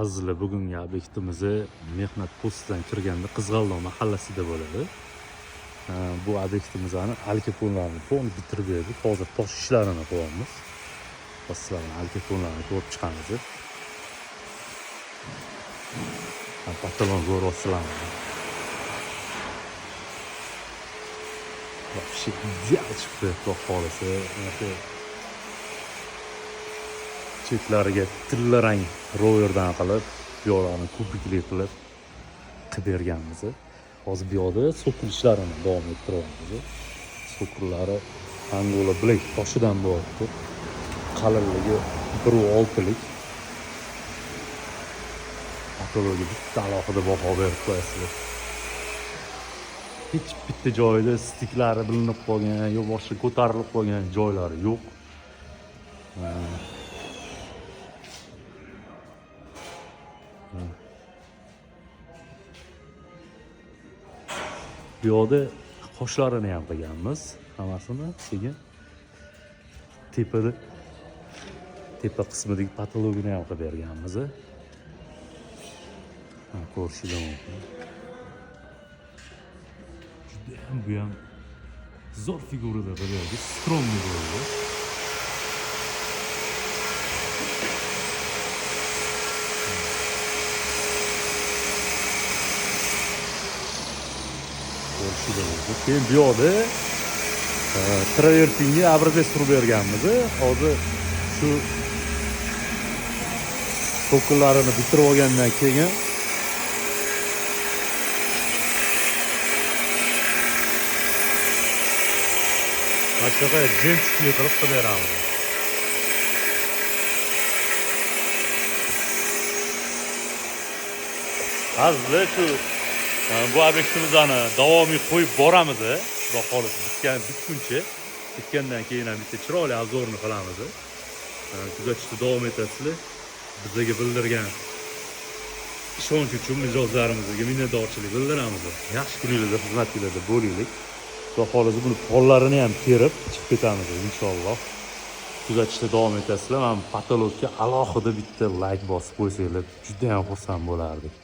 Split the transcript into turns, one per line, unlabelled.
Azizlar, bugungi obyektimizni mehnat postidan kirganda Qizg'aldoq mahallasida bo'ladi. Bu obyektimizni alkaponlarni to'liq bitirib berdik. Hozir tosh ishlarini qilyapmiz. Sizlarni alkaponlarni ko'rib chiqamiz. Patolon ko'ryapsizlarmi? Вообще ideal chiqdi, xudo xohlasa. Unaqa chetlariga tilla rang roverdan qilib, bu yoqlarni kubikli qilib berganmiz. Hozir bu yoqda sokul ishlarini davom ettiryapmiz. Sokullari Angola Black toshidan bo'lyapti. Qalinligi 1.6lik. Patologiya bitta alohida baho berib qo'yasizlar. Hech bitta joyida stiklari bilinib qolgan, yo boshqa ko'tarilib qolgan joylari yo'q. Bu yoqda qoshlarini ham qilganmiz, hammasini sekin tepada tepa qismidagi patologini ham qilib berganmiz. Ko'rishingiz mumkin. Judayam bu ham zo'r figurada qilib berdik, skromniy bo'ldi. Ko'rishingiz mumkin. Keyin bu yoqda travertinga образец turib berganmiz. Hozir shu to'lqinlarini bitirib olgandan keyin mana shunaqa jemchukli qilib qilib beramiz. Azizlar, shu bu obyektimizni davomiy qo'yib boramiz. Xudo xohlasa bitguncha, bitgandan keyin ham bitta chiroyli obzorni qilamiz. Kuzatishda davom etasizlar. Bizga bildirgan ishonch uchun mijozlarimizga minnatdorchilik bildiramiz. Yaxshi kuningizda, xizmatingizda bo'laylik. Xudo xohlasa buni pollarini ham terib chiqib ketamiz inshaalloh. Kuzatishda davom etasizlar. Mana patologga alohida bitta like bosib qo'ysanglar, juda ham xursand bo'lardik.